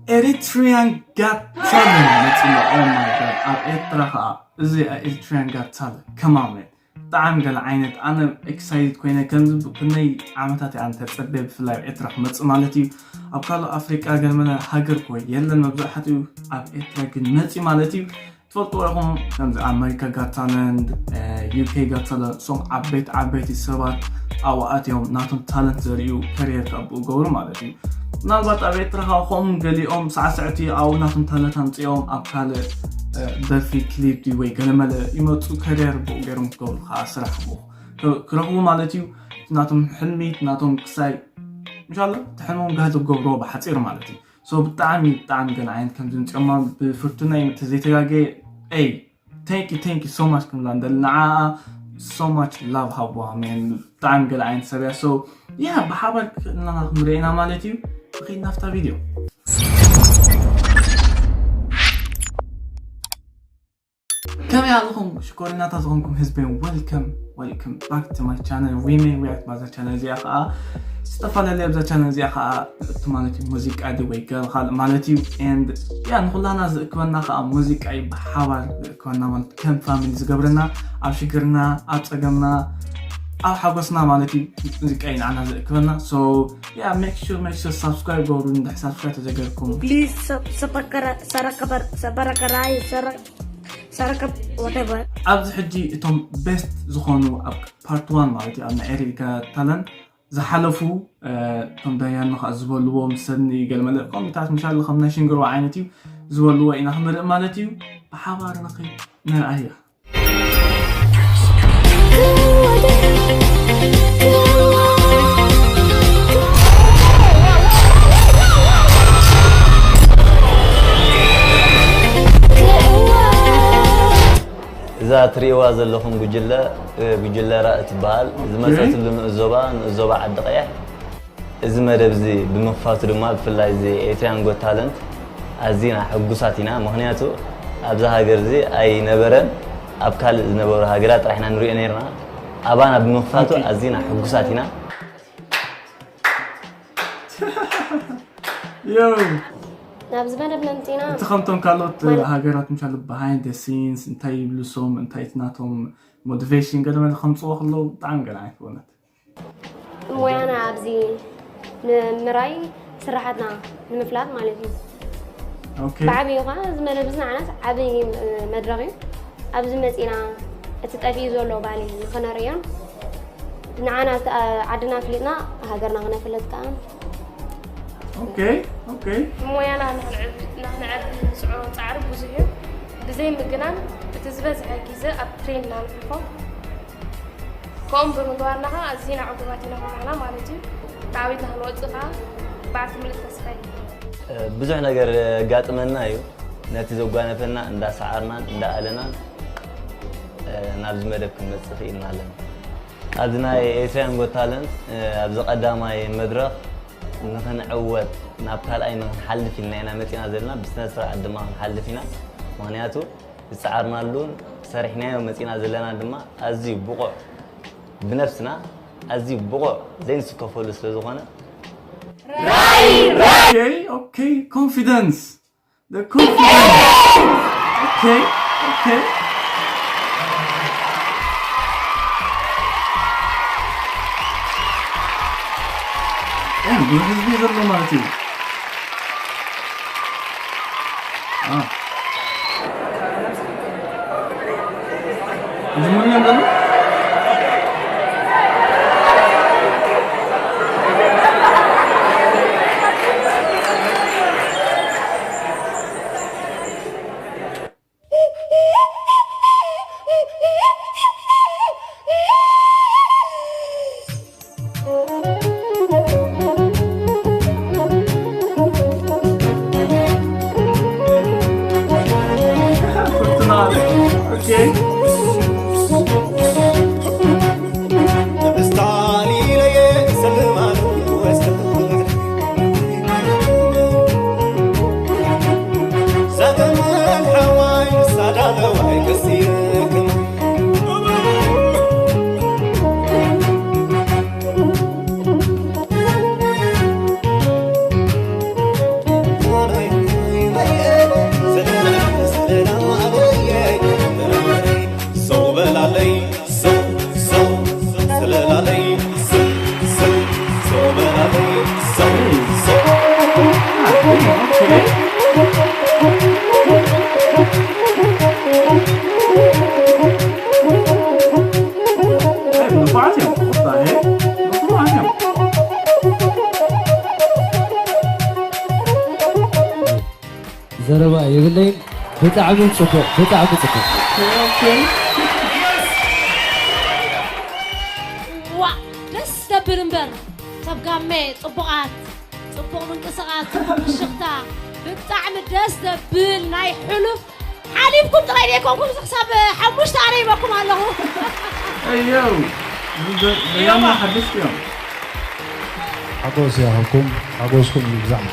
Eritrean Got Talent መፂና። Oh my God፣ ኣብ ኤርትራ ከዓ እዚ Eritrean Got Talent ከማመ ብጣዕሚ ገለ ዓይነት፣ ኣነ excited ኮይነ፣ ከምዚ ክንደይ ዓመታት እየ ኣነ ተፀበየ፣ ብፍላይ ኣብ ኤርትራ ክመፅእ ማለት እዩ። ኣብ ካልእ ኣፍሪቃ ገለመለ ሃገር ኮ የለን፣ መብዛሕትኡ ኣብ ኤርትራ ግን መፂ ማለት እዩ። ትፈልጥዎ ኢኹም፣ ከምዚ ኣመሪካ ጋት ታለንት፣ ዩኬ ጋት ታለንት፣ እሶም ዓበይቲ ዓበይቲ ሰባት ኣብኡ ኣትዮም ናቶም ታለንት ዘርእዩ፣ ከሪየር ካብኡ ገብሩ ማለት እዩ። ምናልባት ኣብ ኤርትራ ከዓ ከምኡ ገሊኦም ሳዕስዕቲ ኣብኡ ናቶም ታለንት ኣምፅኦም ኣብ ካልእ ደርፊ ክሊፕ ድዩ ወይ ገለመለ ይመፁ፣ ከሪየር ብኡ ገይሮም ክገብሩ ከዓ ስራሕ ብኡ ክረኽቡ ማለት እዩ። ናቶም ሕልሚ ናቶም ክሳይ እንሻላ እቲ ሕልሞም ጋህዲ ክገብርዎ ብሓፂር ማለት እዩ። So ብጣዕሚ ብጣዕሚ ገለ ዓይነት ከም ዝምፅኦማ ብፍርቱና እዩ ተዘይተጋገየ። Hey, thank you, thank you so much ክንብላ እንደሊ ንዓኣ so much love ሃብዋ man። ብጣዕሚ ገለ ዓይነት ሰብ እያ። So yeah፣ ብሓባር ክእልና ክንሪኤና ማለት እዩ። ንኸይድ ናፍታ ቪድዮ። ከመይ ኣለኹም ሽኮሪናታት ዝኾንኩም ህዝበይ? Welcome, welcome back to my channel, Women React ማዘር ቻነል። እዚኣ ከዓ ዝተፈላለየ ኣብዛ ቻነል እዚኣ ከዓ እቲ ማለት እዩ ሙዚቃ ዲ ወይ ገለ ካልእ ማለት እዩ። And yeah፣ ንኩላና ዝእክበና ከዓ ሙዚቃ እዩ፣ ብሓባር ዝእክበና ማለት ከም ፋሚሊ ዝገብረና፣ ኣብ ሽግርና፣ ኣብ ፀገምና፣ ኣብ ሓጎስና ማለት እዩ ሙዚቃ እዩ ንዓና ዝእክበና። So yeah, make sure, make sure subscribe ገብሩ እንድሕር subscribe ተዘገርኩም። Please sub- subscribe ሰረከበር ሰበረከራይ ሰረ ሰረከብ whatever። ኣብዚ ሕጂ እቶም ቤስት ዝኾኑ ኣብ ፓርት ዋን ማለት እዩ ኣብ ናይ ኤሪካ ታለንት ዝሓለፉ እቶም ዳያኑ ከዓ ዝበልዎ ምስ ሰኒ ገለመለ ኮሚታት ምሻሉ ከም ናይ ሽንግርዋ ዓይነት እዩ ዝበልዎ ኢና ክንርኢ ማለት እዩ። ብሓባር ንኸይድ ነርኣያ። እዛ ትርእይዋ ዘለኹም ጉጅለ ጉጅለ ራእ ትበሃል። ዝመፀትሉ ንእስ ዞባ ንእስ ዞባ ዓዲ ቀይሕ። እዚ መደብ እዚ ብምኽፋቱ ድማ ብፍላይ እዚ ኤርትራያን ጎት ታለንት ኣዚና ሕጉሳት ኢና። ምኽንያቱ ኣብዛ ሃገር እዚ ኣይነበረን፣ ኣብ ካልእ ዝነበሩ ሃገራት ጥራሕ ኢና ንሪኦ ነርና። ኣባና ብምኽፋቱ ኣዚና ሕጉሳት ኢና። Yo፣ ናብዚ መደብ መምፂና እቲ ከምቶም ካልኦት ሃገራት ምሻሉ behind the scenes እንታይ ይብሉ ሶም እንታይ እቲ ናቶም ሞቲቬሽን ገለ መለ ከምፅዎ ከለዉ ብጣዕሚ ገለ ዓይነት ብእውነት ሞያና ኣብዚ ንምራይ ስራሓትና ንምፍላጥ ማለት እዩ። ኦኬ ብዓብዩ ከዓ እዚ መደብ እዚ ንዓናስ ዓብይ መድረኽ እዩ። ኣብዚ መፂና እቲ ጠፊኡ ዘሎ ባህሊ ንክነርእዮን ንዓና ዓድና ኣፍሊጥና ሃገርና ክነፍልጥ ከዓ ኦኬ ኦኬ ሞያና ንክንዕቢ ንክንዕቢ ንስዕሮ ፃዕሪ ብዙሕ እዩ። ብዘይ ምግናን እቲ ዝበዝሐ ግዘ ኣብ ትሬን ኢና ነሕልፎ። ከምኡ ብምግባርና ከዓ ኣዚና ዕጉባት ኢና ኩላና ማለት እዩ። ንዓወት ንክንወፅእ ከዓ በዓልቲ ሙሉእ ተስፋ እየ። ብዙሕ ነገር የጋጥመና እዩ። ነቲ ዘጓነፈና እንዳሰዓርናን እንዳኣለናን ናብዚ መደብ ክንመፅእ ክኢልና ኣለና። ኣብዚ ናይ ኤርትራያን ጎት ታለንት ኣብዚ ቀዳማይ መድረኽ ንኽንዕወት ናብ ካልኣይ ንኽንሓልፍ ኢልና ኢና መፂና ዘለና። ብስነ ስርዓት ድማ ክንሓልፍ ኢና። ምኽንያቱ ዝፀዓርናሉን ሰሪሕናዮ መፂና ዘለና ድማ ኣዝዩ ብቑዕ ብነብስና ኣዝዩ ብቑዕ ዘይንስከፈሉ ስለ ዝኾነ Okay, okay, confidence. The confidence. Okay, okay. Damn, ብዙሕ ህዝቢ ዘሎ ማለት እዩ። Ah. ዝሙን እዮም ዘሎ። ንፉዓት እዮም። ንፉዓት እዮም። ዘረባ የብለይን። ብጣዕሚ ጽቡቕ፣ ብጣዕሚ ጽቡቕ። ዋ ደስ ዘብል እምበር ሰብ ጋሜ ጽቡቓት ጽቡቕ ምንቅስቓስ ጽቡቕ ፍሽኽታ ብጣዕሚ ደስ ዘብል ናይ ሕሉፍ ሓሊፍኩም ጥራይ ዘይኮንኩም እዚ ክሳብ ሓሙሽተ ኣነ ይበኩም ኣለኹ እዮው ዘያማ ሓደስቲ እዮም ሓጎስ ይሃብኩም ሓጎስኩም ይብዛሕ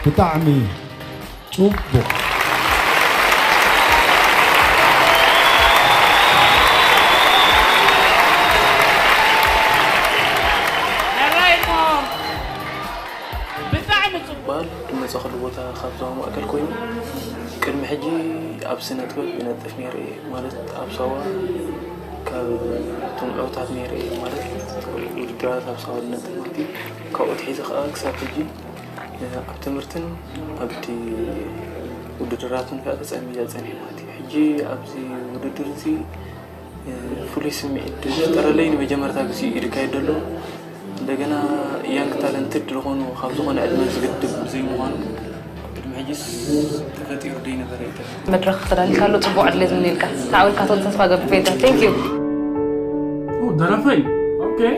ብጣዕሚ ጽቡቕ ሕራይ እሞ ብጣዕሚ ጽቡቕ። በዓል ዝመጻእኩሉ ቦታ ካብ ዞባ ማእከል ኮይኑ ቅድሚ ሕጂ ኣብ ስነ ጥበብ ይነጥፍ ነይረ እየ ማለት ኣብ ሳዋ ካብ እቶም ዕዉታት ነይረ እየ ማለት ውድድራት ኣብ ሳዋ ዝነጥፍ ማለት እዩ ካብኡ ኣትሒዘ ከዓ ክሳብ ሕጂ ኣብ ትምህርትን ኣብቲ ውድድራትን ከዓ ተፀሚደ ፀኒሐ ማለት እዩ ሕጂ ኣብዚ ውድድር እዚ ፍሉይ ስምዒት ዝፈጠረለይ ንመጀመርታ ግዜ እዩ ዝካየድ ዘሎ እንደገና young talented ዝኾኑ ካብ ዝኾነ ዕድመ ዝግድብ ብዘይምዃኑ ቅድሚ ሕጂስ ተፈጢሩ ደይነበረ እዩ ተፈጢሩ። መድረኽ ተዳሊካ ኣሎ ጽቡቕ ዕድል ዝምነየልካ ተዓዊትካ ትወጽእ ተስፋ ገብር ቤተ thank you ደረፈይ okay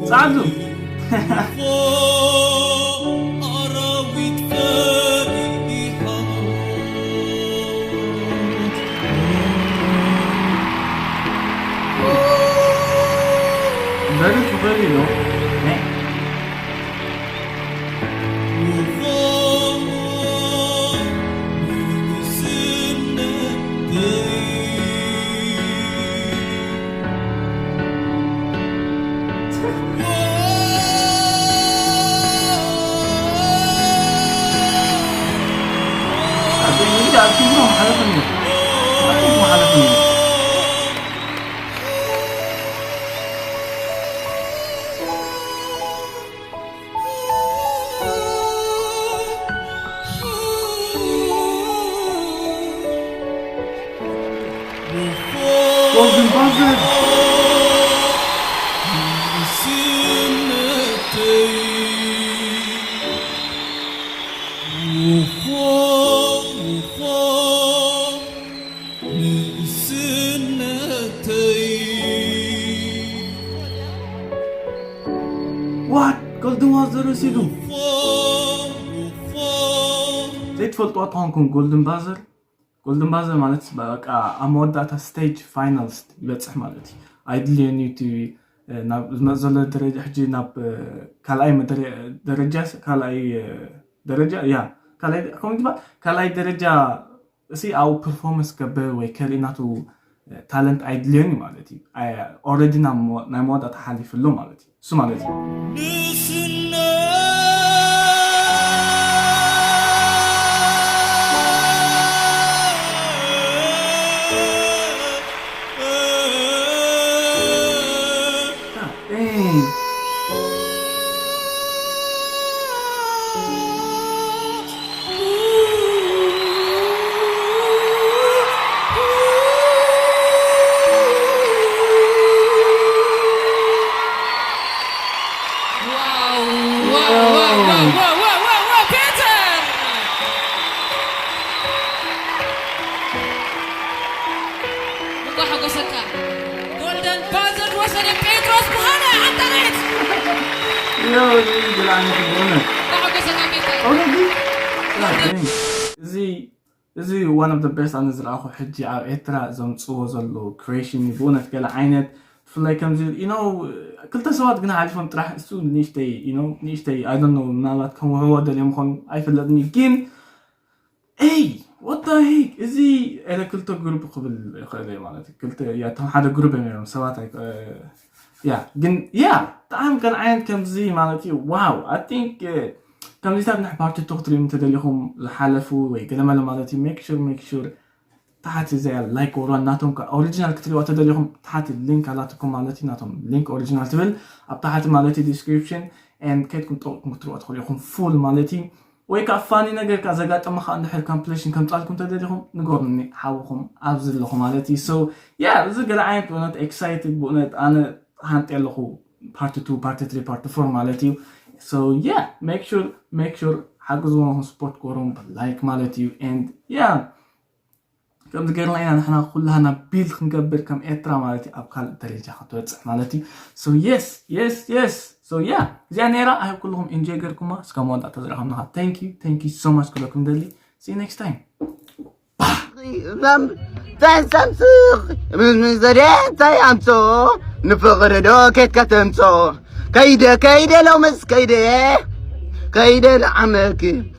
ጻዕዱ Very very ነው ዘይትፈልጥዋ ተኾንኩም ጎልድን ባዘር ጎልድን ባዘር ማለት በቃ ኣብ መወዳእታ ስቴጅ ፋይናልስ ይበፅሕ ማለት እዩ ኣይድልየን እዩ እቲ ናብ ዝመፅ ዘሎ ደረጃ ሕጂ ናብ ካልኣይ ደረጃ ካልኣይ ደረጃ ያ ካልኣይ ከምኡ ዝበሃል ካልኣይ ደረጃ እሲ ኣብኡ ፐርፎርመንስ ገብር ወይ ከርኢ ናቱ ታለንት ኣይድልዮን እዩ ማለት እዩ። ኦረዲ ናይ መወዳእታ ሓሊፍሉ ማለት እዩ እሱ ማለት እዩ። ጎልደን ባዘር ወሰደ ጴጥሮስ ብርሃነ። ዓንተሬት እዚ እዚ one of the best ኣነ ዝረኣኹ ሕጂ ኣብ ኤርትራ ዘምፅዎ ዘሎ ክሬሽን ብእውነት ገለ ዓይነት ብፍላይ ከምዚ you know ክልተ ሰባት ግን ሓሊፎም ጥራሕ እሱ ንእሽተይ you know ንእሽተይ I don't know ምናልባት ከምውሕዎ ደልዮም ኾኑ ኣይፍለጥኒ ግን Hey, what the heck? እዚ ኤለ ክልተ ግሩፕ ክብል ይኽእል እየ ማለት እዩ። ክልተ ያቶም ሓደ ግሩፕ እዮም ነይሮም ሰባት ኣይ ያ ግን ያ ብጣዕሚ ገለ ዓይነት ከምዚ ማለት እዩ። Wow, I think ከምዚታት ንሕ ፓርቲ ቱ ክትሪኡ እንተደሊኹም ዝሓለፉ ወይ ገለመለ ማለት እዩ make sure make sure ታሕቲ እዚኣ ላይክ ወርዋ ናቶም ኦሪጂናል ክትሪዋ ተደሊኹም ታሕቲ ሊንክ ኣላትኩም ማለት እዩ። ናቶም ሊንክ ኦሪጂናል ትብል ኣብ ታሕቲ ማለት እዩ ዲስክሪፕሽን and ከድኩም ጠቕኩም ክትሪዋ ትኽእሉ ኢኹም ፉል ማለት እዩ። ወይ ከዓ ፋኒ ነገር ከዓ ዘጋጠመ ከዓ እንድሕር ኮምፕሌሽን ከምፃልኩም ተደሊኹም ንገሩኒ ሓውኹም ኣብዚ ኣለኹ ማለት እዩ። So yeah እዚ ገለ ዓይነት ብእውነት ኤክሳይትድ ብእውነት ኣነ ሃንጤ ኣለኹ ፓርቲ ቱ ፓርቲ ትሪ ፓርቲ ፎር ማለት እዩ። So yeah make sure make sure ሓግዝዎም ስፖርት ገሮም ላይክ ማለት እዩ and yeah ከምዚ ገርና ኢና ንሕና ኩላህና ቢልድ ክንገብር ከም ኤርትራ ማለት እዩ ኣብ ካልእ ደረጃ ክትበፅሕ ማለት እዩ። So yes yes yes so yeah እዚኣ ነይራ ኣይ ኩልኹም ኢንጆይ ገርኩማ እስካብ መወዳእታ ዝረኸብና ከዓ thank you thank you so much ክብለኩም ደሊ see you next time። ተንሰምስኽ ዘዴ እንታይ ኣምጾ ንፍቕሪ ዶ ኬትካ ተምጾ ከይደ ከይደ ሎምስ ከይደ ከይደ ንዓመኪ